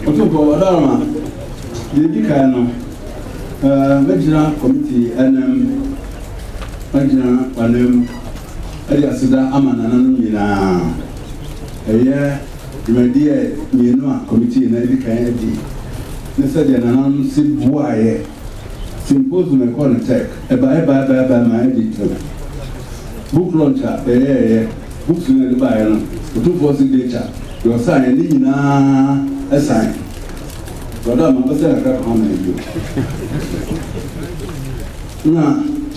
Otumfoɔ Ɔdaroma, deɛ ɛdi kan no, mɛgyina kɔmiti anam, mɛgyina w'anam de aseda ama nananom nyinaa. Ɛyɛ dwumadie mmienu a kɔmiti no adi kan adi ne sɛdeɛ nananom si boaeɛ. Symposium a ɛkɔɔ no Tech, ɛbaeɛ baeɛ baeɛ baeɛ ma ɛgye ntɛm. Book launch a yɛyɛeɛ, books no a yɛde baeɛ no, Otumfoɔ signature, deɛ ɔsaeɛ ne nyinaa ɛsan. Brɔda ma bɛsɛ kakra ka ho ama yɛn bio. Na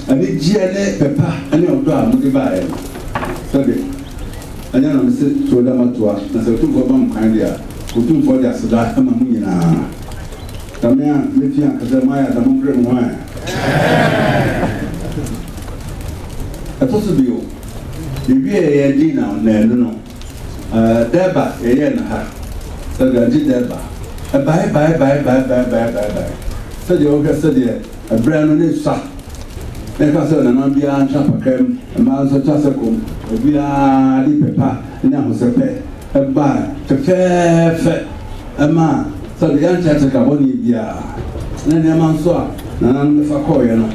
anigyeɛ ne pɛpa ne ɔdɔ a mode baeɛ no, sɛbe ɛnyɛ na mese tuo da matoa, na sɛ Otumfoɔ ma mo kwan deɛ a, Otumfoɔ de aseda ma mo nyinaa. Na me a mɛtumi aka sɛ moayɛ ada mompere mo ho ɛ. Ɛtɔ so bio, yɛwiee yɛn dinner nnanu no, Dɛɛba yɛyɛɛ no ha, sɛdeɛ agye dɛɛba, ɛbae bae bae bae bae bae bae bae, sɛdeɛ wohwɛ sɛdeɛ ɛberɛ no ne sua, na ɛka sɛ nana biara ntra pakam, mmaa nso ntra sɛkom, obiara de pɛpa ne ahosɛpɛ ɛbae fɛfɛɛfɛ, ɛmaa sɛdeɛ yɛankyerɛkyerɛ ka bɔne biara, ne nneɛma nso a nananom bɛfa kɔeɛ no,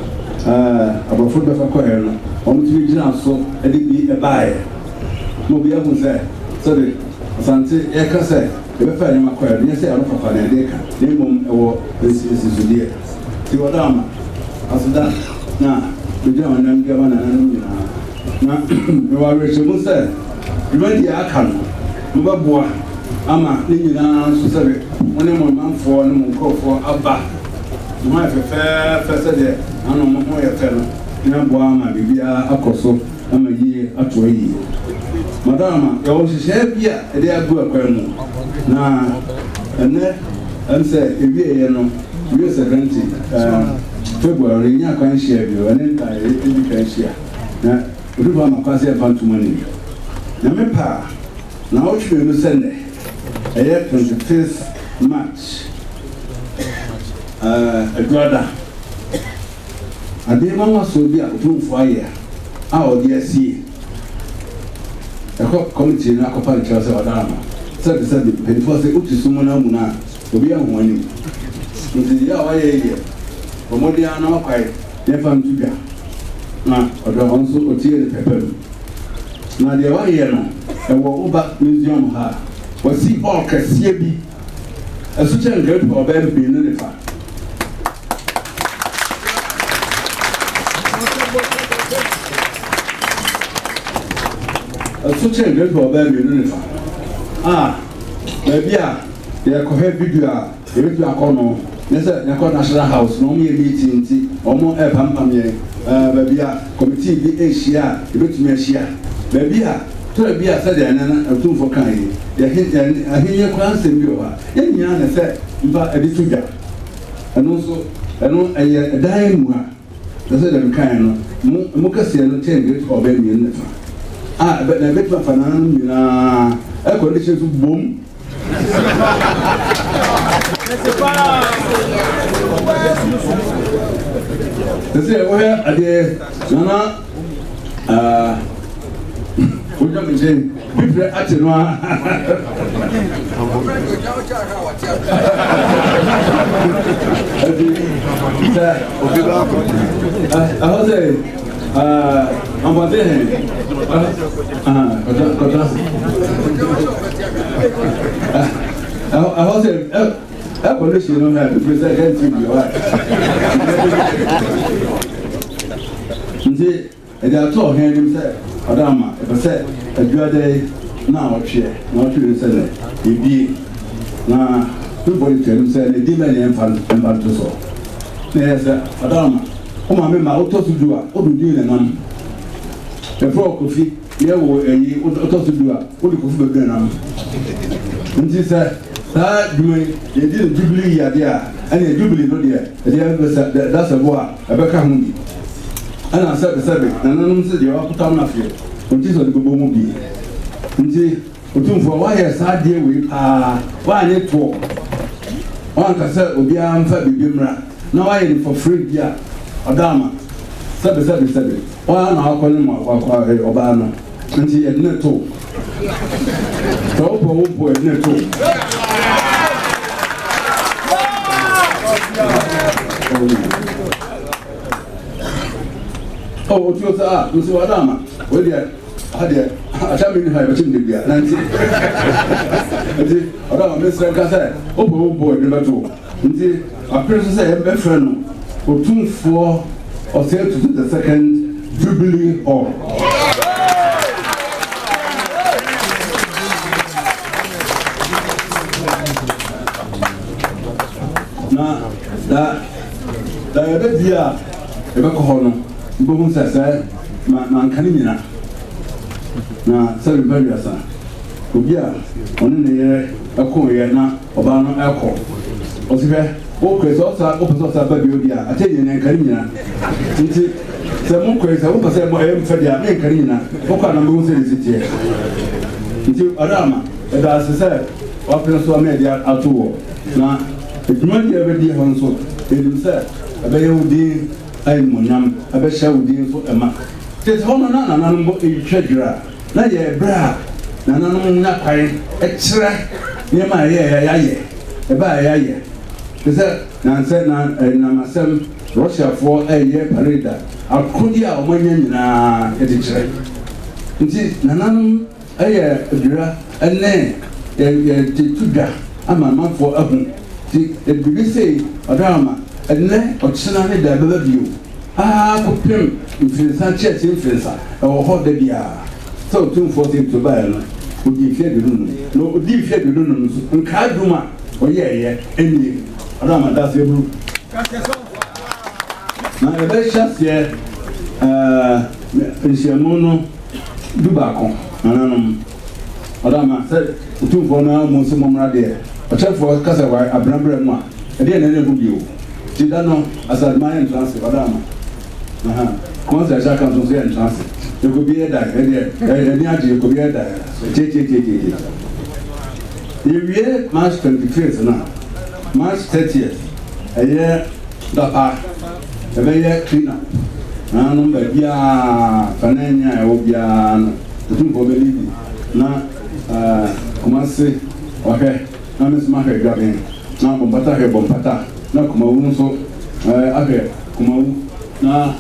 aborɔfo no bɛfa kɔeɛ no, wɔtumi gyinaa so de bi baeɛ. Ma obiara hu sɛ, sɛdeɛ Asante yɛka sɛ yɛbɛfa nneɛma kɔeɛ no, nyɛ sɛ ano fafa na yɛde reka, na mmom ɛwɔ nsusudeɛ. Nti wɔda ama aseda na megyina wɔn anim de ama nananom nyinaa. Na mewɔ awerɛhyɛmu sɛ dwumadie a aka no, mobɛboa ama ne nyinaa nso sɛbe mo ne mo manfoɔ ne mo nkurɔfoɔ aba. Mo ho ayɛ fɛfɛɛfɛ sɛdeɛ ano mo ho yɛ fɛ no, na aboa ama biribiara akɔ so ama yie atoa yie. Madam, yɛwɔ nhyehyɛeɛ bi a yɛde agu akwan mu, na ɛnnɛ ɛm sɛ ɛwieeɛ no, wie sɛkrɛnti, February, yɛnyaa kwan hyia bio, ɛne nta yɛdi kan hyia, na Otumfoɔ ama kwan sɛ yɛmfa ntom anim. Nyame pɛ a, naawɔtwe mmienu sɛ nnɛ, ɛyɛ 25th March, Adwuada. Ade nwanwasoɔ bi a Otumfoɔ ayɛ a ɔde asie. Ɛkɔ kɔmitii no akɔpa no kyɛw sɛ ɔda ano. Sɛbesɛbe, mpanyinfoɔ se wote sum mu na amuna a, obiara nhu w'anim. Nti deɛ a wayɛ yi deɛ, bɔ mmɔden ara na wakwae yɛmfa nto dwa. Na ɔdɔ hɔ nso ɔtie no pɛpɛm. Na deɛ wayɛ no, ɛwɔ wo ba museum ha a, wasi hall kɛseɛ bi. Ɛso kyɛn Great Hall bɛyɛ mmienu ne fa. Ɛso kyɛn Great Hall bɛyɛ mmienu ne fa a baabi a yɛkɔhwɛ video a yɛbɛtumi akɔ no ne sɛ yɛkɔ National House na wɔyɛ meeting nti wɔn ɛrepampam yɛn ɛɛ baabi a committee bi rehyia a yɛbɛtumi ahyia baabi a tɔrɔ bi a sɛdeɛ ɛnɛ no Otumfoɔ kan yi yɛhe yɛn ahenni koraa nsɛm bi wɔ hɔ a yɛn nyinaa na sɛ mfa ɛde to dwa. Ɛno nso, ɛno ɛyɛ dan mu a, na sɛdeɛ mekaeɛ no, mo, mo kɛseɛ no kyɛn Great Hall bɛyɛ mmienu ne fa, a ɛbɛ, na ɛbɛtumi afa nananom nyinaa air condition nso bom. Te sɛ wohwɛ adeɛ nana uh, wogya me nkyɛn Bifrɛ ate no ara. Ɛdi sɛ obi ba akɔ. Ɛhɔ sɛ ampɔnten hɛn. Kɔtɔ kɔtɔ. Ɛhɔ sɛ air condition no hɛ bifrɛ sɛ ɛnti bi wa. Nti. Ɛde ato ɔhene anim sɛ ɔda ama ɛpɛ sɛ adwuada yi naawɔtweɛ naawɔtwe no sɛ nɛ yɛbie na mebɔ ne tianim sɛ ne din bɛ ne ɛmfa mfa nto soɔ na ɛyɛ sɛ ɔda ama wo maame ma wotɔ so du a wode din na nam yɛfrɛ wɔ Kofi yɛ wo ayi wotɔ so du a wode Kofi bɛdu na nam nti sɛ saa dwuma yi yɛdi no jubilee yi adeɛ a ɛne jubilee no deɛ ɛdeɛ bɛsɛ dasɛbo a ɛbɛka ho bi. Ɛna sɛbesɛbe, nananom se deɛ wakotam no afeɛ, ɔnti sɛ ɔde bɛbɔ mu bi. Nti, Otumfoɔ, woayɛ saa adeɛ wei paa, woanye toɔ, woanka sɛ obiara mfa biribi mmra, na woayɛ no for free bi a, ɔdɔ ama. Sɛbesɛbe, sɛbe, wo ara na woakɔnyem ɔbaa no, nti yɛde no to wo. Sɛ wopɛ wo mpo, yɛde no to wo. Oh, otuo sɛ a nso wada ama wei deɛ ha deɛ akyɛ me ni ha yɛbɛkyɛ me debia na nti nti ɔda ama mesrɛ nka sɛ wopɛ wo bɔ ɛde bɛto nti apere so sɛ yɛbɛfrɛ no Otumfoɔ Osei Tutu the second Jubilee Hall. Na da da yɛbɛdi a yɛbɛkɔ hɔ no, wobɛhu sɛ sɛ ma manka ne nyina na sɛ mepɛ wiasa obi a ɔne ne yere ɛkoeɛ na ɔbaa no ɛkɔ ɔsi hwɛ wokɔe sɛ ɔsa wopɛ sɛ ɔsa ba bio di a akyɛ nyina nka ne nyina nti sɛ mokɔe sɛ wopɛ sɛ ɛyɛ mfɛ deɛ a menka ne nyina wokɔ a na mbɛhu sɛ ne si teɛ nti ɔda ama ɛda ase sɛ wapene so ama ɛde ato wɔ na dwumadi a ɛbɛdi hɔ nso yɛnim sɛ ɛbɛyɛ wo din animuonyam ɛbɛhyɛ wo din nso ɛma tete hɔ no na nananom bɔ ɛtwa dwira na yɛ berɛ a nananom nya kwan kyerɛ nneɛma a ɛyɛ yɛayɛ ɛbɛ a yɛayɛ te sɛ nansɛ na namasɛm Russiafoɔ ɛyɛ parade a akodeɛ a wɔanya nyinaa yɛde kyerɛ nti nananom ɛyɛ dwira ɛne yɛde to dwa ama amanfoɔ ahu nti biribi sei ɔda ama ɛnɛ ɔkyena ne da ɛbɛba bio aa kɔpem mfirinsa kyeɛkye mfirinsa ɛwɔ hɔ da biara sɛ Otumfoɔ sɛ nti ɔbaeɛ no ɔdi mfeɛ 25 na ɔdi mfeɛ 25 nso nkaa dwuma a ɔyɛɛyɛ ɛnie ɔda ama da aseɛ buru na yɛbɛhyɛ aseɛ nhyiamu no 11 nananom ɔda ama sɛ Otumfoɔ no ara mu sɛ mommra deɛ ɔkyɛfoɔ kasa wɔ abenaberɛ mu a ɛdeɛ na ɛne ho bio nti da no asadema yɛ ntena ase ɔda ama Kumasi ahyɛ aka nso yɛ ntena ase yɛkɔbi yɛ da ɛdeɛ ɛni agye yɛkɔbi yɛ da tietietie yɛwie March 25th na March 30th ɛyɛ dapa ɛbɛyɛ clean up nanom baabiaa fanan a ɛwɔ biara no Otumfoɔ bɛdidi na Kumasi ɔhwɛ na me nso mahwɛ Dwaben na Bɔmpata hwɛ Bɔmpata na Kumawu nso ahwɛ Kumawu na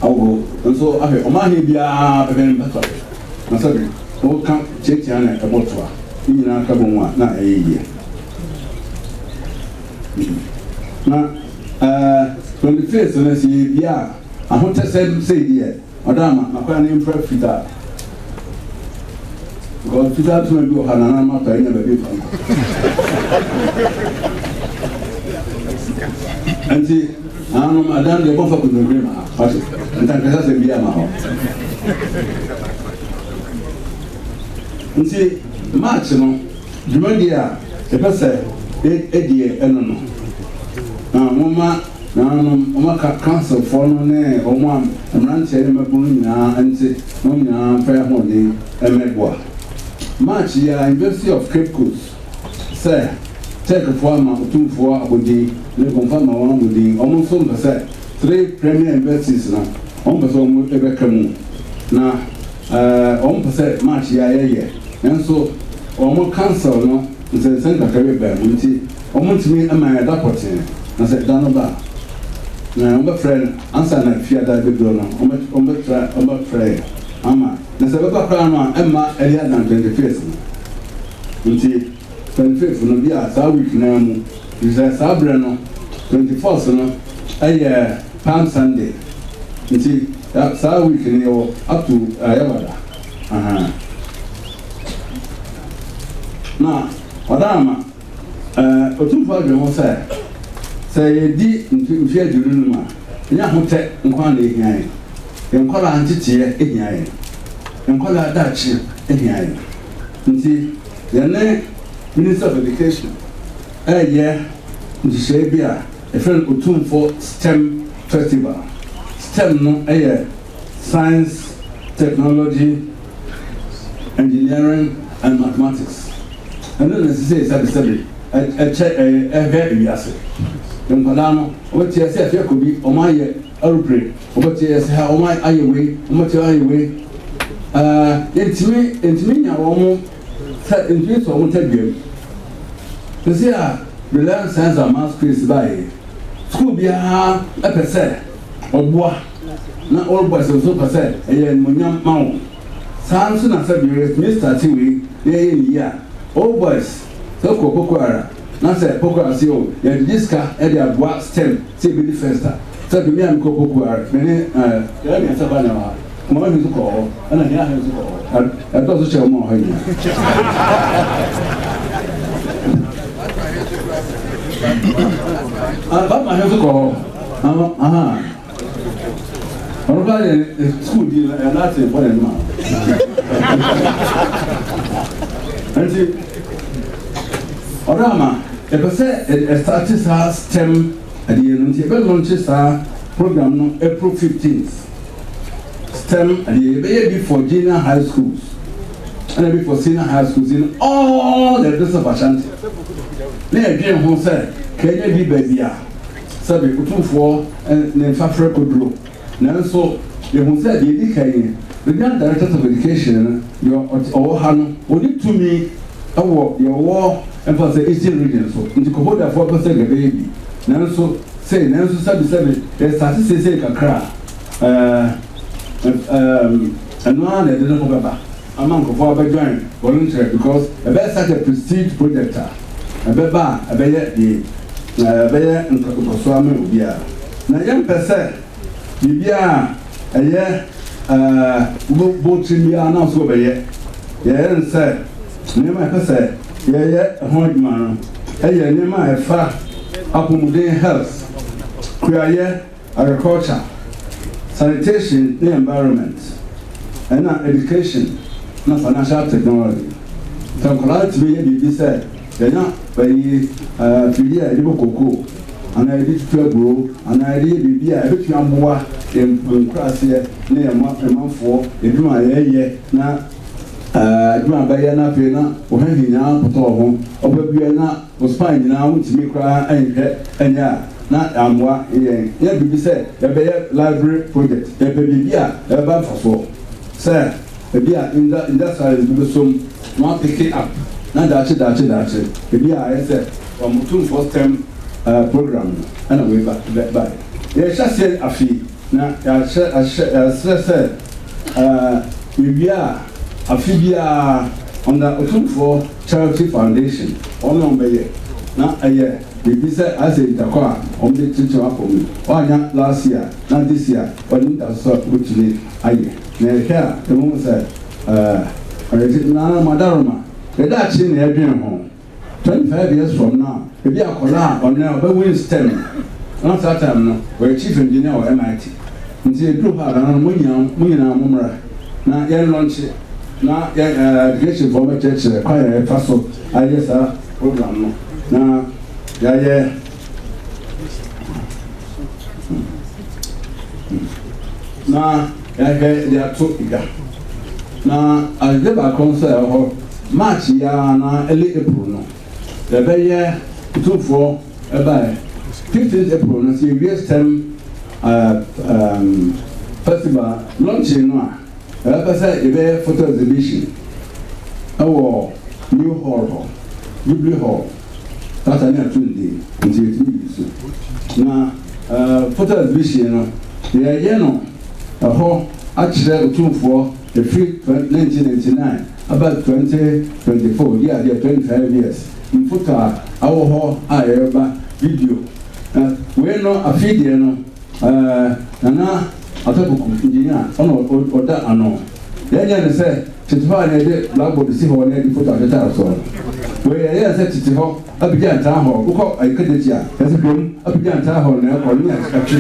Awogo nso ahwɛ ɔmo ahɛ biara bɛbɛn mpata na sɛbi wɔka kyiakyia na ɛbɔ toa ne nyinaa ka bɔ mu a na ɛyɛ yie na 25th no sɛ yɛbia a ahotɛsɛm sɛ deɛ ɔda ama nakwan ne mfra fitaa because fitaa tuma bi wɔ ha nana ma tɔ ɛnya baabi fa nkɔ nti nanom adan deɛ bɔmfa kontonkire ma ha wate ntankasa sɛm bi ama hɔ nti March no dwumadi a yɛpɛ sɛ ɛdiɛ ɛno no na moma nananom wɔn aka councilfoɔ no ne wɔn a mmeranteɛ ne mmabunu nyinaa nte na wɔn nyinaa mfa ahoɔden mmɛboa March yi a University of Cape Coast sɛ Turkfoɔ ama Otumfoɔ abɔdin ne Gomfa ama wɔn abɔdin wɔn nso mpɛ sɛ three premier universities no wɔn mpɛ sɛ wɔn bɛka mu na wɔn mpɛ sɛ March yi a yɛyɛ nanso wɔn council no nsɛnsɛm kakra bi baa mu nti wɔn ntumi ma yɛn da pɔtee na sɛ da no ba na wɔn bɛfrɛ no ansa na fiada bɛduro no wɔn bɛfrɛ wɔn bɛfrɛ yɛn ama na sɛ bɛba koraa no a ɛmma earlier than 25th no nti 25th no bi a saa week naa mu sɛ saa berɛ no 24th no ɛyɛ Palm Sunday nti saa week no yɛwɔ up to yɛwada na ɔda ama Otumfoɔ adwene ho sɛ sɛ yɛdi mfe 25 a ɛnyɛ ahotɛ nko ara na ɛhia yɛn yɛn nkɔlaa nteteɛ ɛhia yɛn yɛn nkɔlaa daakye ɛhia yɛn nti yɛne Minister of Education ɛyɛ nhyehyɛe bi a yɛfrɛ no Otumfoɔ STEM Festival. STEM no ɛyɛ Science, Technology, Engineering and Mathematics. Ɛno na ɛsɛ sɛ sɛbesɛbe ɛkyɛ ɛhwɛ wiase. Nkwadaa no wɔbɛte ase afi akɔ bi wɔn ayɛ aeroplane, wɔbɛte ase ha wɔn ayɛ wei, wɔbɛte ayɛ wei. Ɛɛ ntumi nya wɔn sɛ ntumi sɔ wɔn tadua mu. Sisi a Brilliant Science and Maths Quiz baeɛ. Sukuu biara pɛ sɛ ɔboa na Old Boys nso pɛ sɛ ɛyɛ animuonyam ma wɔn. Saa nso na sɛ yɛtumi starte wei na yɛyɛ no yie a, Old Boys sɛ wokɔ Pokuara na sɛ Pokuara se o yɛgyegye sika de aboa STEM sɛ yɛbɛdi first a, sɛ me a mekɔ Pokuara me ne yɛyɛ mmiɛnsa koraa na ɛwɔ ha, Kumawu nso kɔɔ hɔ ɛna Hiahe nso kɔɔ hɔ, ɛdɔɔso kyɛn wɔn a wɔ ha nyinaa. Bama he nso kɔ hɔ. Aha. Ɔno koraa yɛ sukuu di no ɛyɛ Latin fɔ na ɛma. Nti ɔdɔ ama yɛpɛ sɛ ɛstarte saa STEM adeɛ no nti yɛbɛ launche saa program no April 15th. STEM adeɛ yɛbɛyɛ bi for junior high schools ɛna bi for senior high schools in all the districts of Ashanti. Na yɛdwen ho sɛ kɛnyɛ bi baabi a sɛbe Otumfoɔ ne mfafrɛ koduro. Nanso yɛhu sɛ deɛ ɛdi kan yi, Regional Directorate of Education no, deɛ ɔwɔ ha no, ɔnni tumi wɔ deɛ ɔwɔ mfa sɛ Eastern Region so. Nti Kofodafoɔ pɛ sɛ nka ɛbɛyɛ bi. Nanso sei, nanso sɛbe sɛbe yɛstarte seesei kakra a, ɛɛ, ɛno ara na ɛde ne ho bɛba ama nkurɔfoɔ abɛ join volunteer because ɛbɛyɛ such a prestige project a ɛbɛba a ɛbɛyɛ deɛ ɛbɛyɛ nkɔsoɔ ama obiara. Na yɛmpɛ sɛ biribiara a ɛyɛ wobɛbɔ tirim biara na nso wɔbɛyɛ. Yɛyɛ no sɛ nneɛma a ɛpɛ sɛ yɛyɛ ho adwuma no ɛyɛ nneɛma a ɛfa apɔmuden, health, kuayɛ, agriculture, sanitation ne environment, ɛna education na financial technology. Sɛ nkwadaa tumi yɛ biribi sɛ yɛnya bɛyi fidie a yɛde bɔ koko anaa yɛde tutu aburo anaa yɛde yɛ biribi a ɛbɛtumi aboa yɛn nkuraseɛ ne yɛn manfoɔ adwuma a yɛyɛ na adwuma a bɛyɛ na afei na wɔhwɛ nyinaa pɔtɔ ho ɔba bia na wo spine nyinaa wontumi koraa nhwɛ ɛnyɛ a na amoa yɛn. Yɛ biribi sɛ yɛbɛyɛ library project, yɛpɛ biribi a ɛbɛba mfasoɔ sɛ ebi a industrialist bi bɛsom na wa pick up na daakye daakye daakye ebi a ayɛ sɛ wɔn Otumfoɔ STEM program no ɛna wei ba ba yɛhyɛ aseɛ afei na yɛahyɛ ahyɛ yɛasrɛ sɛ yɛwie a, afe biara under Otumfoɔ Charity Foundation wɔn na wɔn bɛyɛ na ɛyɛ biribi sɛ asɛ ntakɔ a wɔn de kyekyere akɔ mu. Wɔanya last year na this year wɔde nta so sɛ wɔtumi ayɛ na yɛhwɛ a ɛmu sɛ ɔyɛ nana madaroma yɛda akyi na yɛdwen ho. 25 years from now, ebi akɔla a ɔno ɔbɛ win STEM na saa time no wɔyɛ chief engineer wɔ MIT. Nti eduru hɔ a, nana mo nyinaa mo mmra na yɛn launch na yɛn education fɔ bɛkyerɛkyerɛ kwan yɛ yɛfa so ayɛ saa program no na yɛayɛ na yɛahwɛ de ato dwa. Na ade baako nso a ɛwɔ hɔ, March yi ara na early April no yɛbɛyɛ Otumfoɔ ɛbaeɛ 15 April no sɛ yɛwie STEM festival launching no a, yɛbɛpɛ sɛ yɛbɛyɛ photo exhibition ɛwɔ new hall hɔ, Jubilee Hall tata ne ato ne din nti yɛtumi yi so. Na photo exhibition no yɛyɛ no ɛhɔ akyerɛ Otumfoɔ ɛfiri 1999 aba 2024 yi adeɛ, 25 years mfoto a awɔ hɔ a yɛreba video. Na wei no afei deɛ no Nana Atapoku engineer ɔna ɔda ano. Yɛnyɛ no sɛ tete hɔ a na yɛde blackboard si hɔ na yɛde photo atetare soɔ no. Wei yɛyɛ sɛ tete hɔ apagya ntaa hɔ wokɔ ayikadakyi a yɛsɛ hwɛm apagya ntaa hɔ na ɛkɔ ne atwe.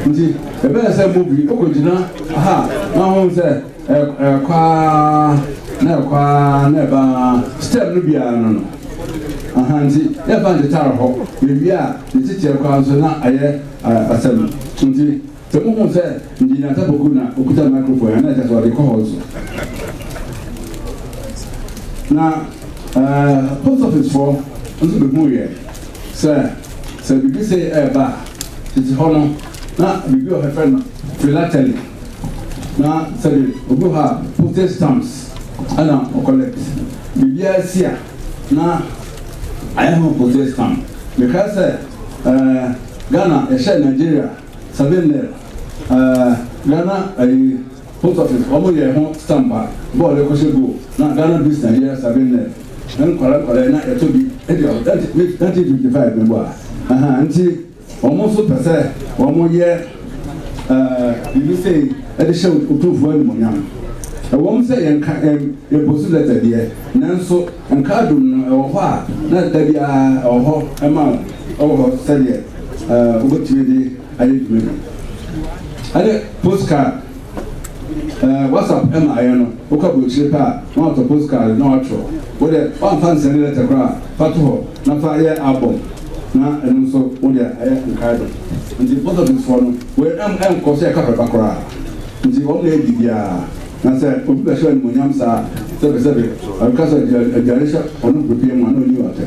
Nti ɛbɛyɛ sɛ movie wokɔgyina ha na ho sɛ ɛkɔa na ɛkɔa na ɛbaa step no biara no aha. Nti yɛfa ntetare hɔ yɛwie a ne tete koraa nso na ayɛ asɛm. Nti sɛ muhu sɛ Engineer Atapoku na okuta microphone a, na ɛkyɛ sɛ ɔde kɔ hɔ nso. Na post office foɔ nso bɛhu yɛ sɛ biribi sɛ ɛɛba a, tete hɔ no na biribi wɔ hɔ fɛ no philately. Na sɛbe obi wɔ hɔ a postage stamps ɛna ɔcollect. Biribiara si a na ayɛ ho postage stamp. Mekae sɛ ɛɛ Ghana yɛhyɛɛ Nigeria 7 nil, ɛɛ Ghana ɛyi post office wɔn yɛ ho stamp a bɔɔl ɛkɔhyɛ goal na "Ghana beats Nigeria 7-0". Nkɔla nkɔla na yɛtɔ bi ɛdi 1955 mɛbɔ a ɛhan. Nti wɔn nso pɛ sɛ wɔn yɛ biribi sɛ ɛde hyɛ Otumfoɔ animonyam. Ɛwɔm sɛ yɛn ka yɛn yɛn post letter deɛ, nanso nkaadum no ɛwɔ hɔ a na da biara ɛwɔ hɔ ɛma wo, ɛwɔ hɔ sɛdeɛ wobɛtumi de ayɛ dwuma bi. Ɛne postcard, WhatsApp ɛma ayɛ no, wokɔ aburokyire pɛ a na watɔ postcard na watwerɛ. Wode wamfa nsɛne letter koraa fa to hɔ na fa yɛ album na ɛno nso wode ayɛ nkaadum. Nti post office foɔ no wei ɛnkɔ so yɛ kapɛba koraa, nti wɔn na edi biara. Na sɛ obi bɛhyɛ animonyam saa, sɛbɛsɛbɛ ɔbɛka sɛ aduane hyɛ ɔno pepie mu a na ɔni watɛ.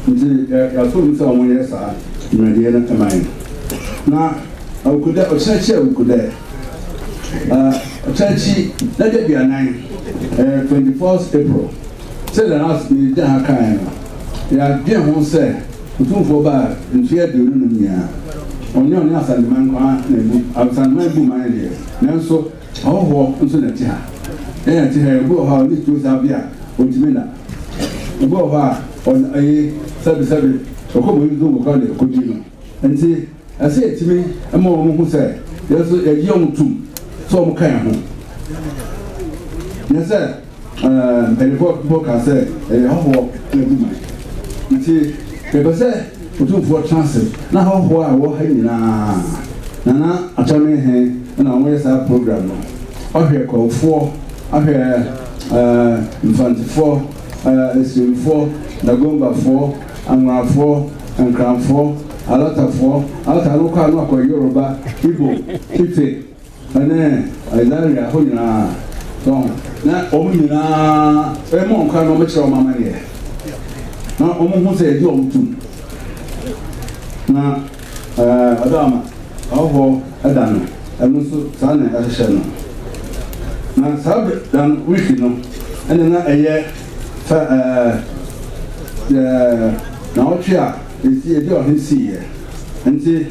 Nti yɛato mu sɛ wɔn yɛ saa dwumadie no ɛma yɛn. Na Awukudɛ, ɔkyerɛkyerɛ Awukudɛ, ɔkyerɛkyi n'adwa duanan, 24th April, sɛdeɛ na ne gyina ha kan no, yɛadwen ho sɛ Otumfoɔ ba a mfeɛ 25 nyinaa ɔne Asanteman nkwa na ebu Asanteman bu man deɛ, nanso ɔhɔhoɔ nso na ɛte ha. Ɛna ɛte ha, ebi wɔ hɔ a ɔne tuo saa bi a ɔntumi na ebi wɔ hɔ a ɔn ɛyɛ sɛbisɛbi ɔkɔ bɔ yi zongo kora de ɛkɔdi no. Nti ɛsɛ yɛtumi ɛma wɔn ho sɛ yɛn nso yɛgye wɔn tum sɛ wɔn ka yɛn ho. Nyɛ sɛ mpanyinfoɔ bɔ ka sɛ ɛyɛ hɔhoɔ na ebu man, nti yɛpɛ sɛ Otumfoɔ tena ase na hɔhoɔ a wɔwɔ ha nyinaa. Nana Akyame he na wɔyɛ saa program no, ɔhwɛ Kɔnfoɔ, ahwɛ Mfantefoɔ, Esirimfoɔ, Dagombafoɔ, Anwonafoɔ, Nkranfoɔ, Alatafoɔ. Alata no kɔ a no akɔ Yoruba, Igbo, Ife ɛne Zaria hɔ nyinaa tɔn, na wɔn nyinaa ɛmɔ nkwa na wɔn kyerɛ wɔn amaneɛ na wɔn ho sɛ yɛgye wɔn tum. Na ɔdɔ ama ɔhɔ ɛda no, ɛno nso saa na ɛhyehyɛ no. Na saa da no week no ɛna na ɛyɛ fɛ ɛɛ ɛɛ naawɔtwe a esi edi ɔhen siiɛ. Nti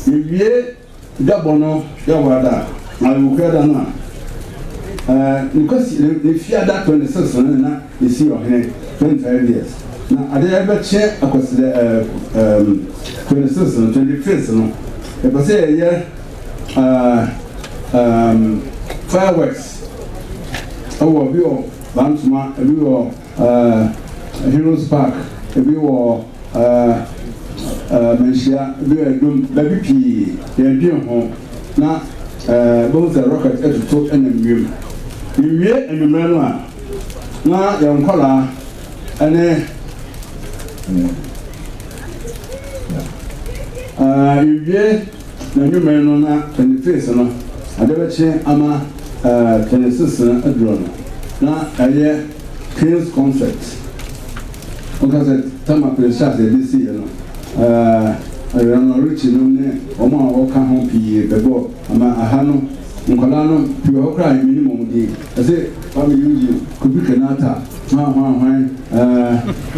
yɛwie dwabɔ no yɛwɔ da awokua da no a ne kwasi ne fiada 26 no na esi ɔhene 25 years. Na adeɛ ɛbɛkyɛ akwasi dɛ ɛɛ ɛɛm 26 no, 25 no, yɛpɛ sɛ yɛyɛ fireworks ɛwɔ bi wɔ Bantoma, ebi wɔ Heroes Park, ebi wɔ ɛɛ ɛɛ Manhyia, ebi wɔ Edom, baabi pii yɛdwen ho. Na bɛhu sɛ rocket ɛtoto ɛnam wiem. Yɛwie anwummerɛ no a, na yɛn nkɔlaa ɛne yɛwie n'anwummerɛ no na 25 no ade bɛkye ama 26 no aduro no na ɛyɛ King's concert. Wɔka sɛ tama Prince Charles yɛde siiɛ no, ɛyɛ Richie no ne wɔn a wɔka ho pii bɛbɔ ama aha no. Nkwadaa no pii wɔ hɔ koraa a menim wɔn din. Ɛsɛ Kwame Eugene, Kofi Kenata, hwan hwan hwan,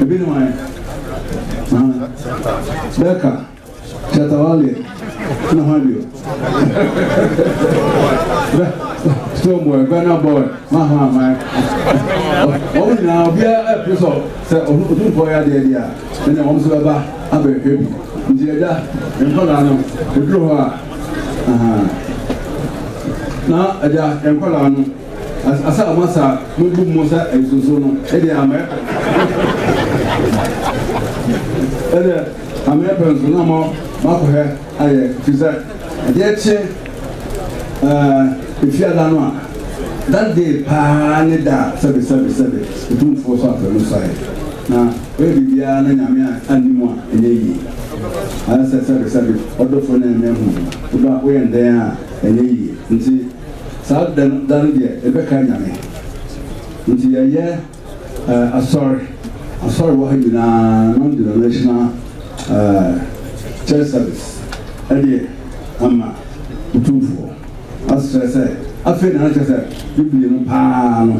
ebi ne hwan, Bɛka Shatawale na hwan bio, Stonebwoy, Burna Boy, hwan hwan hwan, wɔn nyinaa obiara ɛpere sɛ Otumfoɔ yɛ adeɛ deɛ a ɛnna wɔn nso bɛba abɛhwɛ bi. Nti ɛgya nkwadaa no eduru hɔ a, na ɛgya nkwadaa no asa a wɔn asa mo bu mo sɛ nsuo no ɛdeɛ amɛ ɛdeɛ amɛ pɛ nso na mo akɔhwɛ ayɛ fi sɛ ɛdeɛ kye efiada no a, that day paa ne da sɛbi sɛbi sɛbi Otumfoɔ so afɛ no so ayɛ na ɔyɛ biribiara na Nyame a anni mu a ɛnyɛ yie. Ayɛ sɛ sɛbi sɛbi ɔdɔfo ne ɛmɛ hu wodɔ a woyɛ ndɛn a ɛnyɛ yie. Nti saa da no da no deɛ ɛbɛka Nyame. Nti yɛyɛ asɔre asɔre wɔ ha nyinaa, non denominational church service ɛdeɛ ama Otumfoɔ asrɛ sɛ. Afei na na kyerɛ sɛ Jubilee no paa no,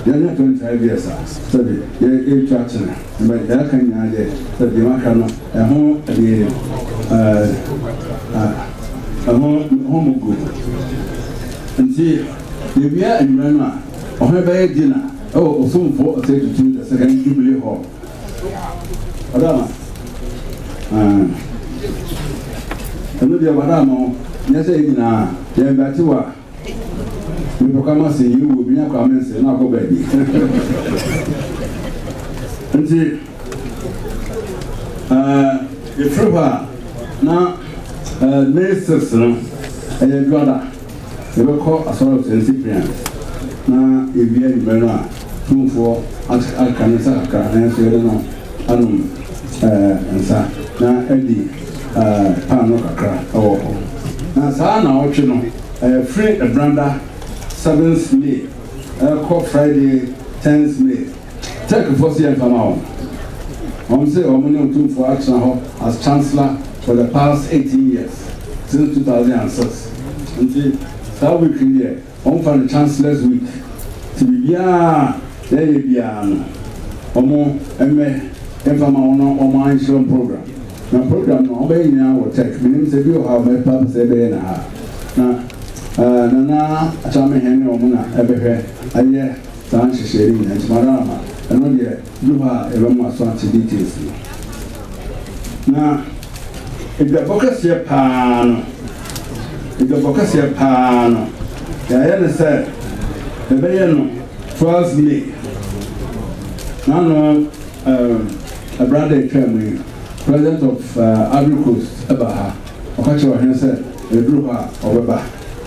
yɛanya 25 years a sɛbe yɛretu akyene. But deɛ aka nyinaa deɛ, sɛ deɛ maka no, ɛho deɛ ɛɛ ɛho ho mo gu. Nti yɛwie anwummerɛ no a, ɔhene bɛyɛ dinner ɛwɔ Osomfo Osei Tutu the Second Jubilee Hall. Ɔdama. Ɛno deɛ wada ama wo nyɛ sɛ yɛ nyinaa yɛn invite wo a mepɛ kwa ma sɛ yɛwu obi nya kwa mense na akɔ baabi. Nti yɛfiri hɔ a na May 6 no ɛyɛ dwada, yɛbɛkɔ asɔre St Cyprian na yɛwie anwummerɛ no a tumfoɔ aka ne nsa kakra na nso yɛde no anom nsa na adi paano kakra ɛwɔ hɔ. Na saa na ɔtwe no ɛyɛ firi Ɛbranda 7th May ɛkɔ Friday 10th May. Tɛkfoɔ so yɛmfa ma wɔn, wɔn sɛ wɔn ne otumfoɔ atena hɔ as chancellor for the past 18 years since 2006. Nti saa week yi deɛ wɔn fa no Chancellor's Week, ti biribiara yɛyɛ biara no wɔn mmɛ mfa ma wɔn na wɔn anhyerɛn program. Na program no wɔn bɛyɛ nyinaa wɔ Tech. Menim sɛ bi wɔ ha a wɔbɛpa sɛ ɛbɛyɛ na ha na Nana Akyamehɛn ne wɔn na ɛbɛhwɛ ayɛ saa nhyehyɛe no nyinaa. Nti madam ama ɛno deɛ du hɔ a yɛbɛmo aso ate details no. Na edwabɔ kɛseɛ paa no, edwabɔ kɛseɛ paa no, yɛayɛ no sɛ yɛbɛyɛ no 12 May. N'ano ɛbrada atwa mu yi, President of Ivory Coast ɛba ha, ɔka kyerɛ ɔhene sɛ ɛduru hɔ a ɔbɛba.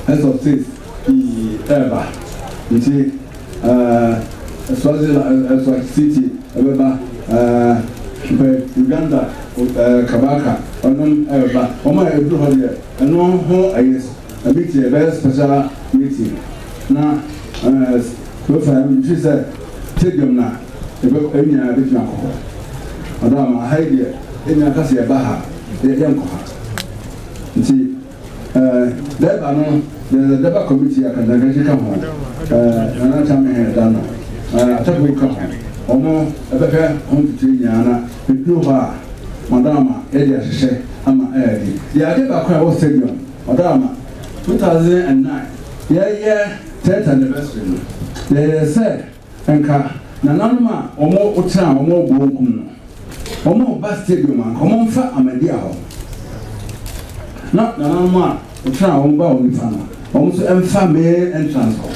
Heads of state pii ɛɛba, nti Swaziland, Swahili ɛbɛba, mpɛ Uganda Kabaka ɔnom ɛbɛba. Wɔn a ɛduru hɔ deɛ ɛno ho ɛyɛ meeting, ɛbɛyɛ special meeting na kofa nfi sɛ stadium na ɛbɛ ɛnyinaa bɛtumi akɔ hɔ. Ɔdɔ ama ha yi deɛ ɛnyinaa kasa yɛba ha yɛ yɛnkɔ ha. Nti Durbar no, there's a Durbar committee a Kantankrankyi ka ho, Nana Kyame da no Atako ka ho, wɔn ɛbɛhwɛ ho ntete nyinaa na ɛduru hɔ a madam ama yɛde ahyehyɛ ama ɛyɛ de deɛ ade baako a ɛwɔ stadium. Ɔdɔ ama 2009 yɛyɛ 10th anniversary no, yɛyɛ sɛ nka nananom a wɔn tena a wɔn wɔ bonkum no wɔn ba stadium a nka wɔn mfa Amadia hɔ, na nananom a wɔtena a wɔn ba wɔn nifa no wɔn nso mfa main entrance hɔ.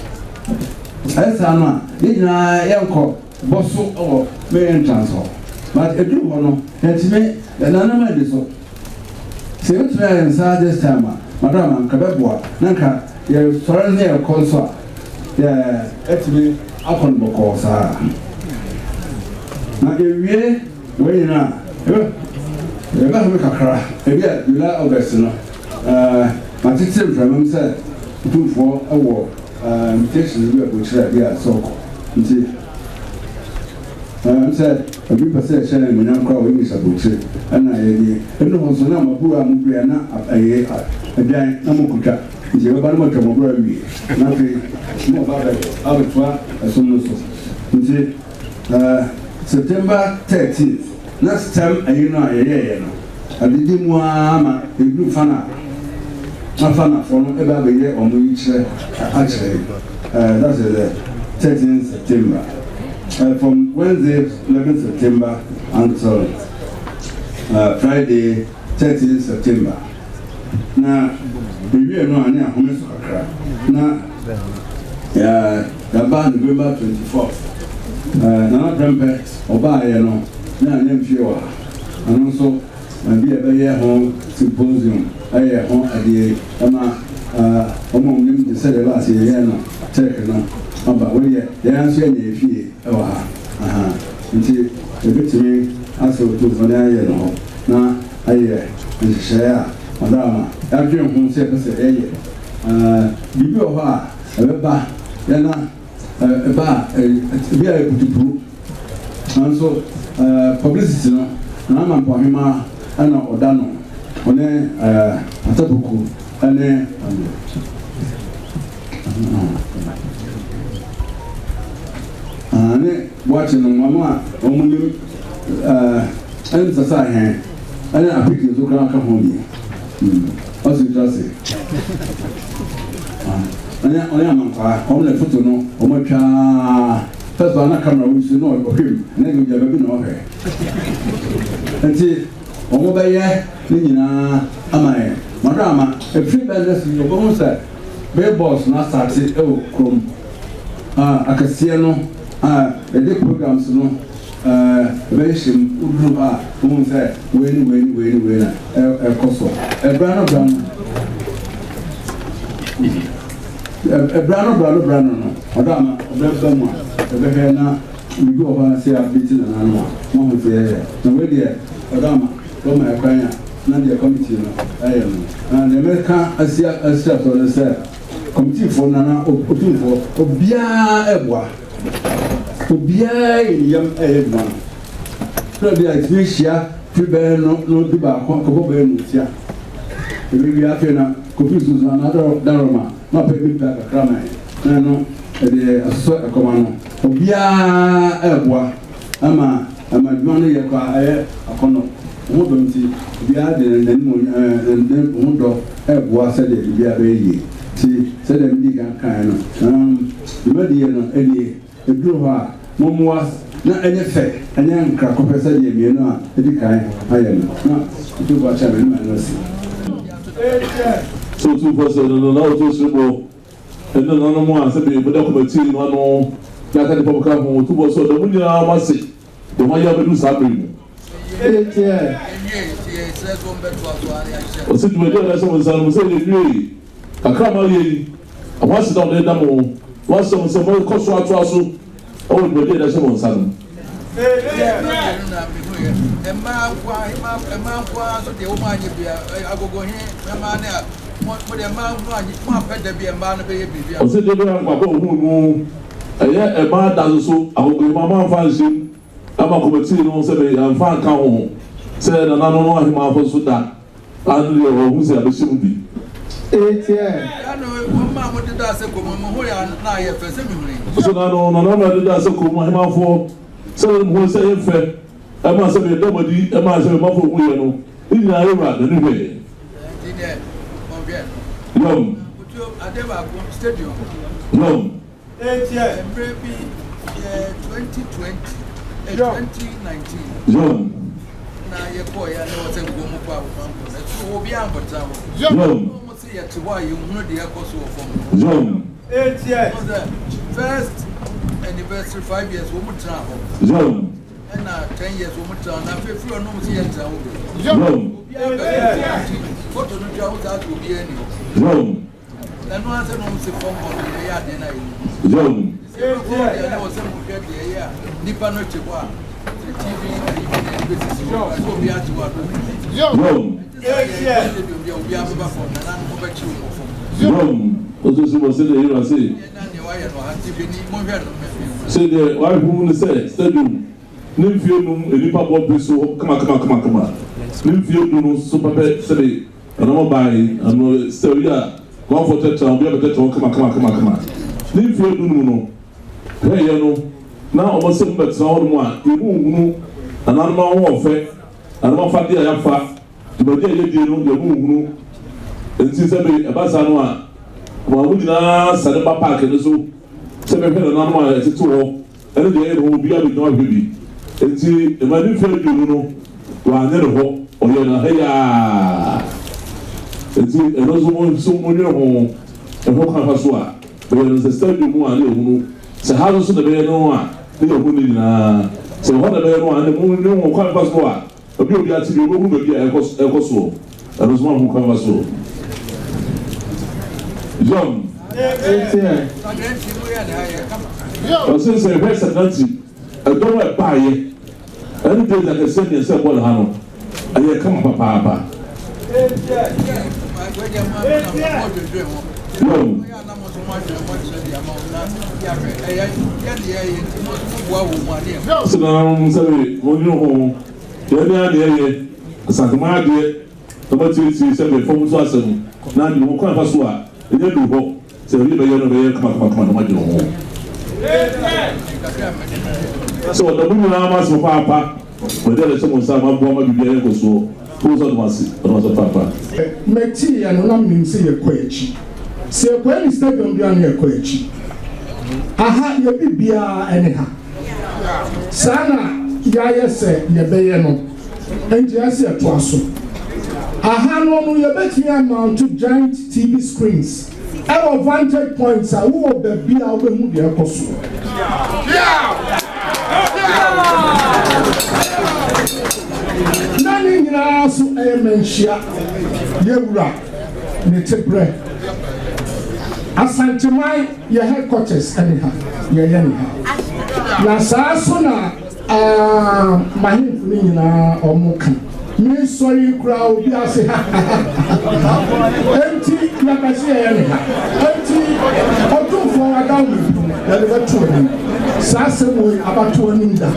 Ɛyɛ saa no a yɛn nyinaa yɛnkɔ bɔ so wɔ main entrance hɔ, but eduru hɔ no yɛntumi nananom adi so. Sɛ yɛbɛtumi ayɛ nsa this time a, madam, anka bɛboa na nka yɛsɔre ne yɛkɔ nso a yɛ ɛtumi akɔ no bɔkɔɔ saa. Na yɛwie wɔn nyinaa yɛbɛhome kakra ebi a July, August no matete mframa mu sɛ otumfoɔ wɔ invitations bi a bɔkyerɛ bi a sɛ ɔkɔ. Nti sɛ obi pɛ sɛ ɛhyɛ no animuonyam koraa wɔ English aburokyire ɛna yɛde ɛnu hɔ nso na maburo a mobere a na ɛyɛ aduan na mokotwa. Nti yɛbɛba no matwa maburo awie na afei na ɔba abɛtoa ɛsom no so. Nti September 13th na STEM ɛyi no a yɛyɛɛyɛ no adidi mu ara ma ɛduru fa na afa nafoɔ no ɛbɛ abɛyɛ ɔmo yi kyerɛ akyerɛ. That's the 13th September, from Wednesday 11 September until Friday 13 September. Na ewie no a ne ahome so kakra na yɛaba November 24th. Nana Prɛmpɛ ɔbaayɛ no na anyɛ mfie wɔ ha, ɛno nso bi a ɛbɛyɛ ho symposium, ɛyɛ ho adeɛ ɛma wɔn a wɔnim te sɛ deɛ last yɛyɛ no Tech no aba. Wɔyɛ yɛn nso yɛnyɛ efie ɛwɔ ha aha, nti ebitumi asɛ otumfoɔ ne ayɛ no hɔ na ayɛ nhyehyɛeɛ a ɔda ama yɛadwene ho sɛ yɛpɛ sɛ yɛyɛ biribi wɔ hɔ a ɛbɛba yɛna ɛba a ebi a yɛ putupuru nanso publicity no na ama mpɔhema ɛna ɔda no ɔne Atapoku ɛne Ne Boakye no wɔn a wɔn nim ɛne sasa ahɛn ɛne apeke nso koraa ka ho bi. Ɔsi ntra se. Ɔne ɔne amankwaa wɔn na foto no wɔn atwa first one na camera wɔn si no ɔhwɛ mu ɛna de ogyina baabi na ɔhwɛ. Nti wɔn bɛyɛ ne nyinaa ama yɛn. Mɔdɔ ama efiri bɛn na si wɔbɛhu sɛ billboards no asate wɔ kurom a akɛseɛ no a yɛde programs no ɛbɛhyehyɛ mu. Woduru hɔ a, wohu sɛ wei ne wei ne wei ne wei na ɛkɔ so. Ɛbra no bra no ɛbra no bra no bra no no ɔdɔ ama ɔbɛba mu a, ɛbɛhwɛ na biribi wɔ hɔ a sɛ abɛti nananom a moahu sɛ yɛyɛ na wei deɛ, ɔdɔ ama wɔma ɛkwan a na deɛ committee no ɛyɛ no. Na deɛ mɛka asi asi aso no sɛ committeefoɔ, nana otumfoɔ, obiara ɛboa, obiara yɛ ne yam ɛyɛ adwuma no fúlẹ̀ bi a ɛtumi ahyia firi bɛyɛ no 11 kɔbɔ bɛyɛ no nsia ebi wi. Afei na kofi sunsun anaa daroma na ɔpɛ bi pɛ kakra ma yɛ na ɛno ɛde asosɔ ɛkɔma no. Obiara ɛboa ama adwuma no yɛ kɔ a ɛyɛ akɔnɔ ho dɔ, nti obiara de n'anim ɛɛ ne ho dɔ ɛboa sɛdeɛ biribiara bɛyɛ yie. Ti sɛdeɛ mi di kan kan no, dwumadie no ɛnie eduru hɔ a, mommoa na ɛnyɛ fɛ, ɛnyɛ nkrakɔpɛ sɛdeɛ mmienu a edi kan ayɛ no na otumfoɔ akyɛ me ne ma no asi. Sɛ otumfoɔ sɛ no na ɔto sere bɔ ɛne nananom a sɛbi moda committee no ano na aka nipa ka ho, otumfoɔ sɛ ɔda mo nyinaa mo ase deɛ moayɛ abɛdu saa mmere mu. Ɔsɛ dwumadi a ɔde ahyɛ mo nsa no sɛ yɛnwie kakra ma yɛ yi, ɔho ase na ɔde da mo wɔahyɛ mo sɛ mokɔ so atoa so ɔwɔ dwumadi a ɔde ahyɛ mo nsa no. Mmaa nkoa nso deɛ, wɔn anyɛ bia agogohe mmaa ne a mo deɛ, mmaa no anyɛ mo apɛ da bi a mmaa no bɛyɛ biribi a. Ɔsɛ deɛ bɛyɛ akɔ ohun mu ɛyɛ ɛmaa da so so agogohe ma mamfa nhyɛm ama committee no sɛ yɛmfa nka ho sɛ nananom no ahemafo so da ano deɛ, ɔhu sɛ abɛhyɛ mu bi. Yano wɔn mmaa mo deda ase kɔ mu mo ho yɛ na ayɛ fɛ sɛ mihuni. So nano nananom a deda ase kɔ mu ahemafoɔ sɛ mo ho sɛ yɛ fɛ ɛma sɛ yɛda mo adi ɛma sɛ mafo hu yɛ no ne nyinaa, yɛwura n'ani hwɛ. Nti deɛ ɔhwɛ no. Yɔm. Otuo ade baako, stadium. Yɔm. Mmerɛ bi yɛ 2020, 2019. Yɔm. Na yɛkɔɔ yɛ na wɔsɛ nkuo mu kɔ a wɔn nkɔ na ɛtu obi ankɔtena hɔ. Yɔm. Wɔn sɛ yɛte hɔ a, yɛnhunu deɛ ɛkɔ so wɔ fam. Yɔm. Wɔn sɛ first anniversary, 5 years, wɔn tena hɔ. Ɛna 10 years wɔn tena hɔ, na afei firi ɔnom sɛ yɛntena hɔ bi. Obiara bɛyɛ foto no twa ho saa sɛ obiara ni hɔ. Ɛno asɛ na wɔn sɛ fam hɔ no yɛyɛ adeɛ no a yɛn sɛ ɛbɛkɔ deɛ na wɔsɛ mohwɛ deɛ ɛyɛ a nipa no te hɔ a, sɛ TV ayi bi na ɛde bɛsisi hɔ a, sɛ obiara te hɔ a stadium bi a obiara bɛba fam na nanom bɛkyew wɔ fam. Yɔm. Otu so bɔ sɛdeɛ yɛwura se. Na nea wayɛ no ha nti hwɛ ni, monhwɛ no mɛfie. Sɛdeɛ wahwɛ mu no sɛ stadium ne mfie 5 nipa bɔ bi so kama kama kama kama, ne mfie 10 no so pɛpɛ sɛde ɛnɔmɔ ban ɛno sɛ oyi a wɔafɔ tɛtɛ obi abɛtɛtɛ wɔn kama kama kama kama. Ne mfie 15 no hwɛɛyɛ no na wɔn sɛ mo bɛtena hɔ nom a, emu nhunu nananom ahoɔfɛ, nananom afadeɛ a yɛafa, dwumadi a yɛdie no yɛmu nhunu. Nti sɛbi ɛba saa no a, wɔn mo nyinaa sane ba park no so sɛ bɛhwɛ nananom a ɛtete hɔ ɛne deɛ ɛyɛ no hɔ, obiara bɛgyina hwɛ bi. Nti ɛma ne mfie 20 no wanyɛ ne hɔ, ɔyɛ no ha yaa. Nti ɛno nso mo nso mo nwene ho ɛho kwan fa so a bɛyɛ no sɛ stadium mu a ne yɛhunu sɛ ha nso na bɛyɛ no a, ne yɛhunu ne nyinaa sɛ hɔ na bɛyɛ no a, ne mo nwene ho kwan fa so a obi ate bi obehu baabi a ɛkɔ soɔ. Ɛno nso mo ahu kwan fa so. Yɔm. Ɔsɛ sɛ ɛhwɛ sɛ ɛdɔm a ɛbaayɛ ɛne days akɛseɛ mmiɛnsa ɛbɔ ne ha no, ɛyɛ kama papaapa. Yɔm. Sɛ nananom sɛbe wɔnwene ho yɛn ne adeɛ yɛ Asantema adeɛ na wɔatietie sɛbe fam so asɛm na ade ho kwan fa so a ɛnyɛ du hɔ. Sɛ obi bɛyɛ no bɛyɛ kamakama na moadwene ho. Sɛ ɔda mo nyinaa mo ase papaapa, wɔde a ɛhyɛ mo nsa a moaboa ma biribiara yɛ nkɔsoɔ. Fowó sɛ ɔdom ase, ɔdom ase papaapa. Meteeɛ no na menim sɛ yɛkɔ akyi. Sɛ yɛkɔ any stadium biara na yɛkɔ akyi. Aha yɛ biribiara ne ha. Saa na yɛayɛ sɛ yɛbɛyɛ no, enti ɛsɛ sɛ yɛtoa so. Aha no no yɛbɛtumi a mount giant TV screens ɛwɔ vantage points a wowɔ baabi a wobɛhu deɛ ɛkɔ so. Na ne nyinaa so ɛyɛ manhyia yɛwura ne tebrɛ. Asanteman yɛ headquarters ɛne ha, yɛyɛ ne ha. Na saa so na mahemfo no nyinaa ɔmo ka. Mesɔre koraa obi ase ha enti yɛbɛsɛ yɛyɛ ne ha. Enti Ɔtumfoɔ adawo yɛde bɛto anim. Saa asɛm wei abato anim da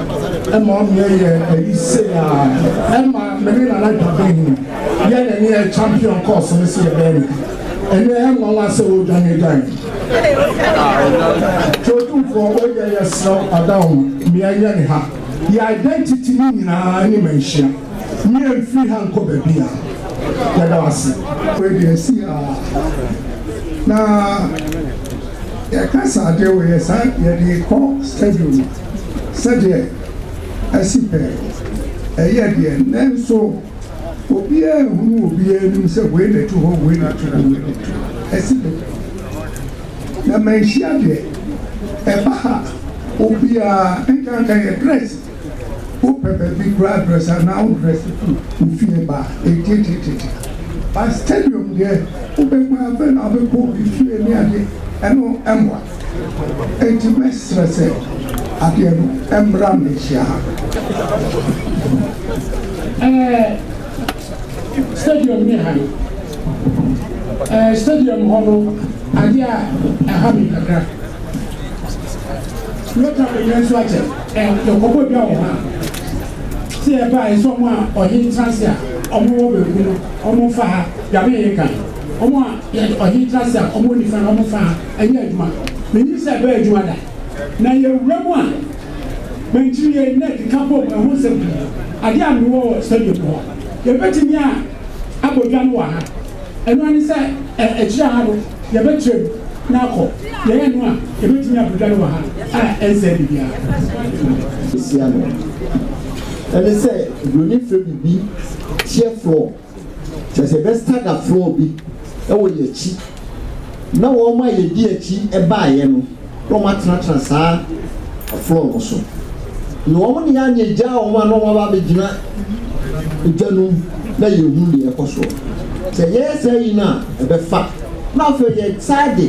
ɛma ɔmo yɛ ayi se a ɛma mene Nana Dwabɛn yɛ na ne yɛ champion course no sɛ yɛbɛyɛ ne ha. Ɛnɛ ɛnwanwa sɛ wɔdwane dwan. Nti Ɔtumfoɔ wɔyɛ yɛserɛw adawo mmea yɛ ne ha. Yɛ identity ne nyinaa ne manhyia. Mmea mfiri ha nkɔ baabi a yɛda ase. Wei deɛ si a na yɛka sɛ adeɛ wei yɛ saa yɛde kɔ stadium sɛdeɛ ɛsi pɛ ɛyɛ deɛ, nanso obiara ehunu obiara anim sɛ wei na ɛto hɔ, wei na ɛto hɔ, wei na ɛto hɔ, ɛsi pɛ. Na manhyia deɛ ɛba ha obiara nkanka yɛ dress wopɛ baabi koraa dress anaa wo dress fi wo fie ba etietietie ba stadium deɛ, wobɛkɔ afei na wobɛkɔ obi fie ne adeɛ, ɛno ɛmmoa. Enti mɛsrɛ sɛ adeɛ no ɛmmra mmehyia ha. Stadium ne ha no, stadium hɔ no, adeɛ a ɛha mi kakra, lɔta mi nso akyɛ yɛkɔbɔ dwa wɔ ha sɛ yɛba a, ɛsɛ ɔmo a ɔhen tena ase a ɔmo wɔ benkum no ɔmo fa ha, dwabe yɛ kan ɔmo a ɔhen tena ase a ɔmo wɔ nifa no ɔmo fa ha. Ɛnyɛ adwuma menim sɛ ɛbɛyɛ adwuma da na yɛwura mu a mankyiri yɛ na keka bom ɛho nsɛm pii. Adeɛ a mewɔ wɔ stadium hɔ, yɛbɛtumi a abɔ dwa no wɔ ha. Ɛno ane sɛ akyire ha no yɛbɛkyerɛ mu na akɔ yɛyɛ no a, yɛbɛtumi abɔ dwa no wɔ ha a ɛnsɛ biribiara. Esia no ɛne sɛ buroni frɛ biribi tier floor, kyerɛ sɛ yɛbɛstagger floor bi ɛwɔ yɛn akyi na wɔn a yɛdi akyi baeɛ no na wɔn atenatena saa floor no so, na wɔn ne yɛanyɛ gyaa wɔn a na wɔn aba abɛgyina dwa no mu na yɛhu deɛ ɛkɔ soɔ. Sɛ yɛyɛ saa yi no a, ɛbɛfa na afei yɛsaa de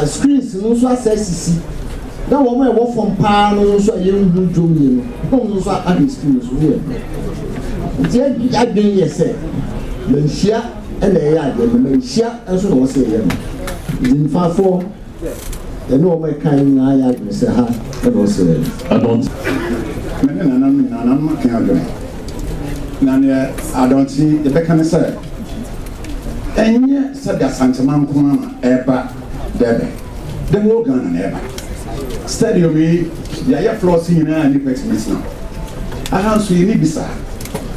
screens no nso asɛ sisi na wɔn a ɛwɔ fam paa no nso a yɛnhu dwom yie no, wɔn nso ahwɛ screen no so ne yɛ nti adwene yɛ sɛ manhyia ɛna ɛyɛ adeɛ no, manhyia nso na wɔsɛ yɛyɛ no. Nti nifafoɔ ɛne wɔn a ɛka nyinaa yɛ adwene sɛ ha ɛna wɔsɛ yɛyɛ no. Adɔnte. Me ne nananom nyinaa nananom aka adwene na neɛ adɔnte yɛbɛka ne sɛ ɛnyɛ sɛde Asantema nko ara na ɛba Durban, the whole Ghana na ɛba. Stadium yi yɛayɛ floors nyinaa, nnipa tumi tena aha nso yɛni bi saa.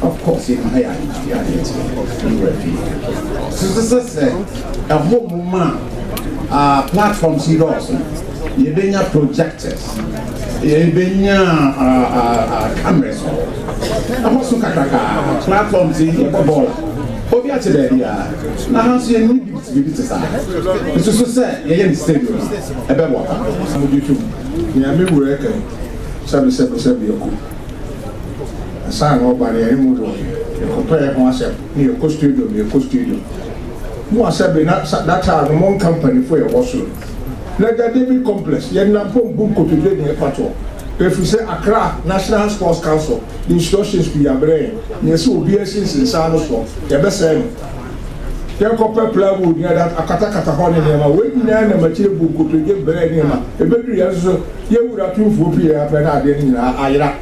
Of course yɛn ha yɛ ahemfie adeɛ te nwura fie so sɛ ɛhɔ mu ma a platforms yi dɔɔso, yɛbɛnya projectors, yɛbɛnya cameras wɔ ɛhɔ so kakraka. Platforms yi yɛbɔ bɔɔl a obi ate baabi a na ha nso yɛnni biribi te saa nso so sɛ yɛyɛ ne stadium a ɛbɛboa pa. Mogye tom nea me wura ka yi, sɛbe sɛbe sɛbe yɛkɔ ansa na ɔba no yɛne mu de ɔyɛ yɛkɔpɛɛ ho asɛm ne yɛkɔ stadium, yɛkɔ stadium mo a sɛbe na that time no mo nka mpanimfoɔ yɛwɔ soro Lagga David Complex yɛnam pɔ mbu nkotodwe ne yɛfa toɔ ɛfiri sɛ Accra National Sports Council de instructions pii abrɛ yɛn na yɛsɛ obiara si nsensan no soɔ yɛbɛsɛe no yɛnkɔpɛ plywood ne ada akatakata hɔ ne nneɛma wei nyinaa nam akyire bu nkotodwe brɛ nneɛma ɛbɛduru yɛn nso so yɛwura tumfuo pii apɛ na adeɛ no nyinaa ayera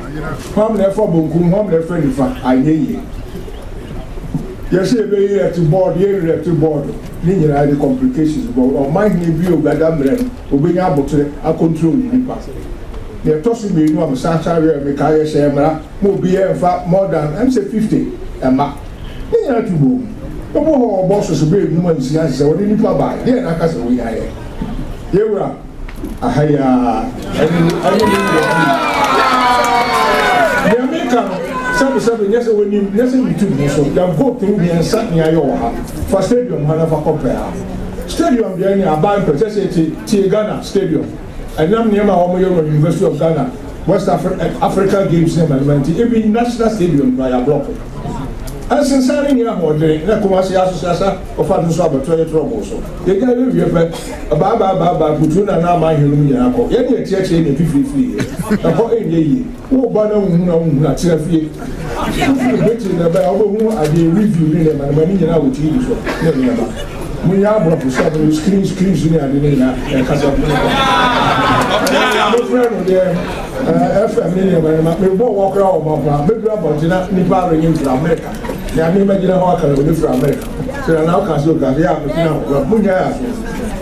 hwam na ɛfa bonkum, hwam na ɛfa nifa anyɛ yie. Yɛsɛ yɛbɛyi erect board, yɛ erect board ne nyinaa de complications bɔ ɔman hene bi obɛda mmerɛ no obɛnya abotere acontrol ne nipa. Deɛ ɛtɔ so mmienu a mesan san yɛ meka yɛ hyɛ mmara ma obi yɛ mfa more than sɛ 50 ɛma ne nyinaa to bom. Ɔbɔ hɔ ɔbɔ soso bɛyɛ nnum nsia sɛ wɔde nipa baa deɛ n'aka sɛ wɔyi ayɛ yɛwura aha yi a ɛne ne wura deɛ meka no, sɛbesɛbe, nyɛ sɛ wɔnim, nyɛ sɛ youtube no so yɛgo through mmiɛnsa ne ayɛ wɔ ha. Fa stadium ha na fa kɔpɛ ha. Stadium deɛ ne aban mpɛ sɛ tie tie Ghana stadium ɛnam nneɛma a wɔyɛ wɔ University of Ghana, West Africa Games ne mmanima nti ebi national stadium kora yɛ aborɔfo ɛnsensan ne nyɛ ahoɔden na Kumasi asoso asa ɔfa no nso abɛtɔ yɛ trɔbɔ so yɛgya yɛ wie pɛ baabaabaabaa kutu na na ama ahene mu nyinaa kɔ yɛne yɛtiakyerɛ ne fifirifiri yɛ ɛhɔ ɛnyɛ yie. Woba na wohu na wohu na tena fie wofiri Britain na bɛyɛ wobɛhu adeɛ review ne nneɛma no ma ne nyinaa wɔ TV so ne nneɛma monyɛ aborɔfo sɛ mo screen so ne ade ne nyinaa ɛkasa. Mofrɛ no deɛ FM ne nneɛma no ma mebɔ wɔ koraa wɔ ma mɛduru abɔnten na nnipa arenye mfiri Amerika na me mɛgyina hɔ aka na wɔde firi Amerika sɛ na woka sɛ oka sɛ yɛ a megyina hɔ monyɛ aso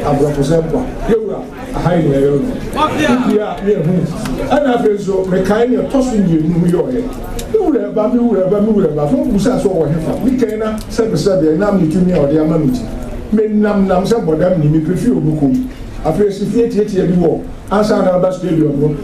aborɔfo sɛ mpa yɛwura aha yi na ɛyɛ no wopie a ne ɛhu. Ɛna afei nso mekae ne ɛtɔ so mmienu yɛ ɔyɛ me wura ba, me wura ba, me wura ba fo busa sɛ ɔwɔ hefa mekae na sɛbesɛbe ɛnam ne tumi a ɔde ama me ti menam nam sɛ bɔdam ni mepɛ fie obi kom. Afei si fie tietie bi wɔ ansa na aba stadium no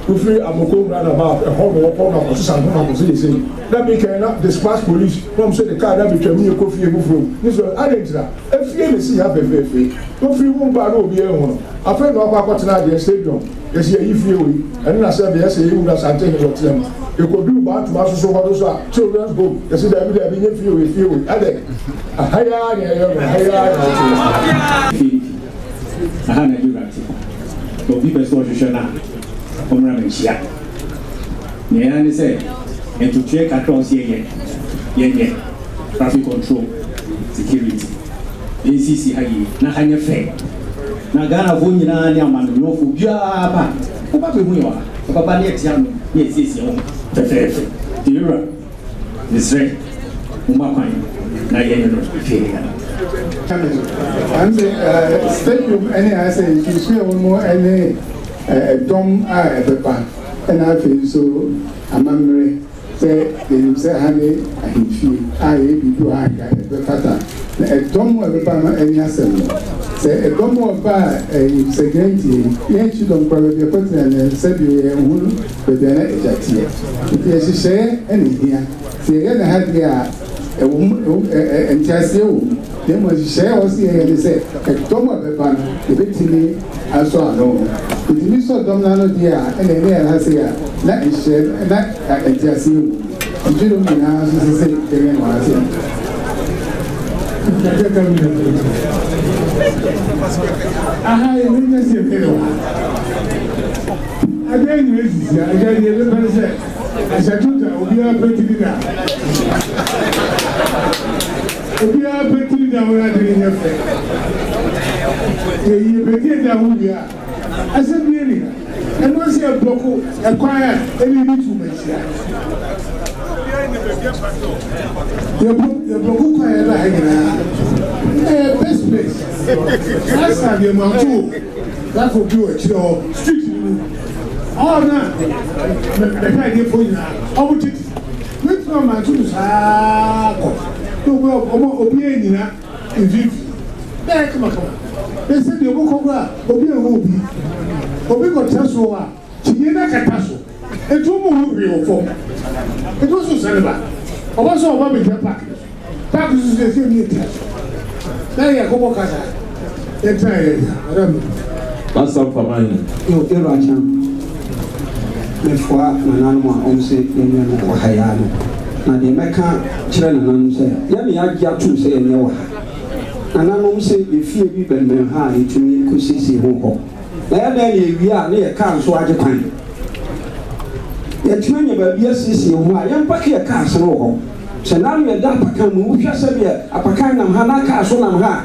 wofiri Amoko roundabout ɛhɔ no wɔkɔ no akɔsesa ho akɔsɛ yɛsɛ na mekae na dispatch police na ɔm sɛ de car na betwam ne ɛkɔ fie foforɔ ne so ade ntina efie ne si ha fɛfɛɛfɛ wofiri mu ba na obi ehu no. Afei na ɔkɔ akɔtena adeɛ stadium yɛsi yɛyi fie wei ɛno na sɛ bɛyɛ sɛ yɛwura Sante ne wɔtena mu yɛkɔduru Bantoma soso hɔ so a children's home yɛsi daabi daabi nye fie wei fie wei ɛdɛ aha yi ara na ɛyɛ no aha yi ara na ɔte. Fie aha na yɛwura te obi bɛ sɛ ɔhwehwɛ no a ɔmmra manhyia nea ɛyɛ ne sɛ ntotoeɛ kakra a ɔsɛ yɛnyɛ traffic control, security, yɛnsiesie ha yie na ha nyɛ fɛ na Ghanafoɔ nyinaa ne amanonyɔfoɔ biara ba ɔba bɛhu yɛ wɔ ha ɔbɛba ne yɛte ano ne yɛsiesie ho fɛfɛɛfɛ. Nti yɛwura, mesrɛ momma kwan na yɛnyɛ no fie. Ɛnse stadium ɛne ayɛ sɛ nsusu a ɛwɔ mu ɛne ɛdɔm a ɛbɛba ɛna afei nso amammerɛ sɛ yɛnim sɛ ha ne ahemfie a yɛyɛ biribi wɔ ha nka ɛbɛfata na ɛdɔm a ɛbɛba no ɛne asɛm no sɛ ɛdɔm a ɔba a ɛyɛ sɛ grantie yɛn akyi dɔm koraa baabi ɛkɔtena no sɛdeɛ yɛn ho baabi a na agya teɛ nti yɛhyehyɛeɛ ɛna ehia sɛ yɛyɛ ne ha deɛ a ɛwɔ mu ɛwɔ nteaseɛ wɔ mu na mmom nhyehyɛeɛ a wɔsi yɛyɛ ne sɛ ɛdɔm a ɛbɛba no yɛbɛtumi asɔ ano. Yɛtumi sɔ dɔm no ano deɛ a ɛna ɛne yɛn ha se a na nhyehyɛeɛ na nteaseɛ wɔ mu nti dɔm nyinaa nso sɛ yɛyɛ no ha se. Aha yɛ ne nyɛ sɛ ɛbɛyɛ wɔ ha adeɛ nyina sisi a ɛgya deɛ ɛbɛpɛ sɛ ɛhyɛ tota obiara pɛ tiri da obiara pɛ tiri da wɔn ade ne nyɛ fɛ yɛyi pɛtie da ho wie a ɛsɛ bie ni ha ɛno sɛ ɛbɔko ɛkwan a ɛne bi tu m'akyia yɛbɔko kwan yɛ ba ha nyinaa ɛyɛ best place last time yɛ manto lafo bi wɔ akyire hɔ street ni mu ɔɔ na mɛhwɛ adeɛfoɔ nyinaa ɔmo tete mɛtumi amanto no saa kɔ na obi ɔmo obi anyina mfimfini na ɛyɛ kamakama ɛsɛ deɛ ɔmo kɔ kora obi ehu obi obi kɔtena so a kyiniiɛ na kata so etu ɔmo hu hwee wɔ fam etu nso sɛne ba ɔba sɛ ɔba bɛgyina park park so so esi emi etia so na yɛ kɔbɔ kasa yɛtena yɛ yɛ ɔdɛ mi. Masa fama yi. Yo, ewura kyɛn mefoa nananom a ɔmo sɛ yɛnyɛ no wɔ ha yaa no na deɛ mɛka kyerɛ nananom sɛ yɛne yɛagye atom sɛ yɛnyɛ wɔ ha. Nananom sɛ yɛfie bi bɛnbɛn ha a yɛtumi kɔsiesie ho hɔ na yɛdɛn ne yɛwie a ne yɛ kaa nso agye kwan yɛtumi anya baabi asiesie ho a yɛmpark yɛ kaa so no wɔ hɔ sɛ nanu yɛda apakan mu wohwɛ sɛdeɛ apakan nam ha na kaa so nam ha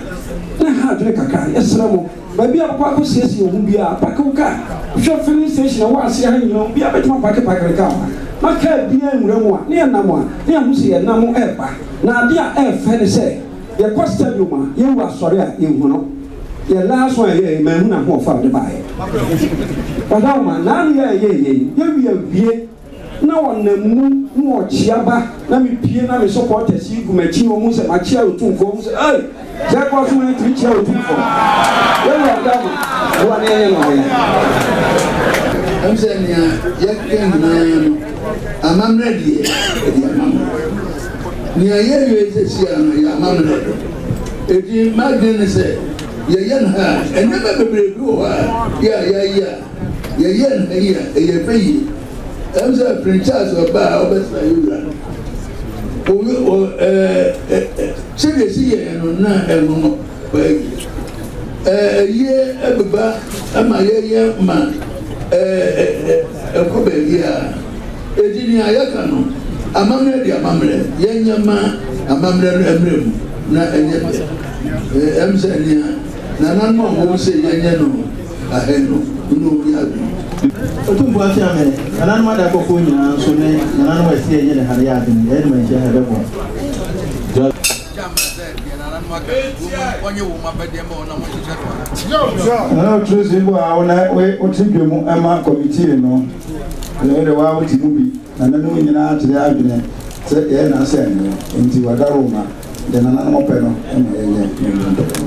a na ha adwene kakra. Yɛsrɛ mo. Baabi a wobɛkɔ akɔsiesie wo ho biara, pake wo kaa. Hwɛ filling station a ɛwɔ aseɛ ha nyinaa, obiara bɛtumi apake ne kaa wɔ ha. Na kaa biara nwura mu a, ne yɛnam a, ne yɛahu sɛ yɛn nam reba. Na adeɛ a ɛyɛ fɛ ne sɛ, yɛkɔ stadium a, yɛwu asɔre a, yɛnhu no. Yɛn last one a yɛyɛeɛ, manhu n'ahoɔfɛ a ɔde baeɛ. Ɔdawoma, naano yɛ a yɛyɛeɛ yi, yɛwie awie. Na ɔnam mu na ɔkyea ba na me pie na me supporters yi gu m'akyi na ɔhu sɛ makyea Otumfoɔ ɔhu sɛ ei sɛ ɛkɔ so na tumi kyea Otumfoɔ yɛ wura Dama boa na yɛnyɛ no ayɛ. Ɛm sɛ nea yɛka nyinaa no amammerɛ deɛ ɛyɛ amammerɛ. Nea yɛyɛ seesei ara no ɛyɛ amammerɛ. Enti m'adwene ne sɛ yɛyɛ no ha a, nneɛma bebree bi wɔ hɔ a yɛ a yɛayɛ a Yɛyɛ no ha yi a, ɛyɛ fɛ yie. Ɛm sɛ Prince Charles ɔba a ɔbɛsra yɛ wura no, owi ɔ ɛɛ ɛ sɛdeɛ esi yɛɛ no na ɛnwanwa paa yie. Ɛɛ ayie ɛbeba ɛma yɛyɛ ma ɛɛ ɛ ɛkɔ baabiara. Eti nea yɛka no, amammerɛ de amammerɛ, yɛnyɛ ma amammerɛ no ɛmmerɛ mu na ɛnyɛ fɛ. Ɛɛ ɛm sɛ nea nananom a wɔn se yɛnyɛ no. Ahɛn no, wo ne obi adwene. Otumfoɔ Afiame, nananom adakɔfoɔ nyinaa nso ne nananom a ɛsɛ yɛnyɛ ne ha no yɛ adwene, yɛyɛ no ma nhyia ha ɛbɛboa. Nana Otiri so ibu a wo na wote dwa mu ma kɔmitii no, na wo de waa wote mu bi, nananom nyinaa kyerɛ adwene sɛ yɛyɛ n'asɛm no, enti wadaroma. Deɛ nananom pɛ no na yɛnyɛ na yɛnni mpɛ no.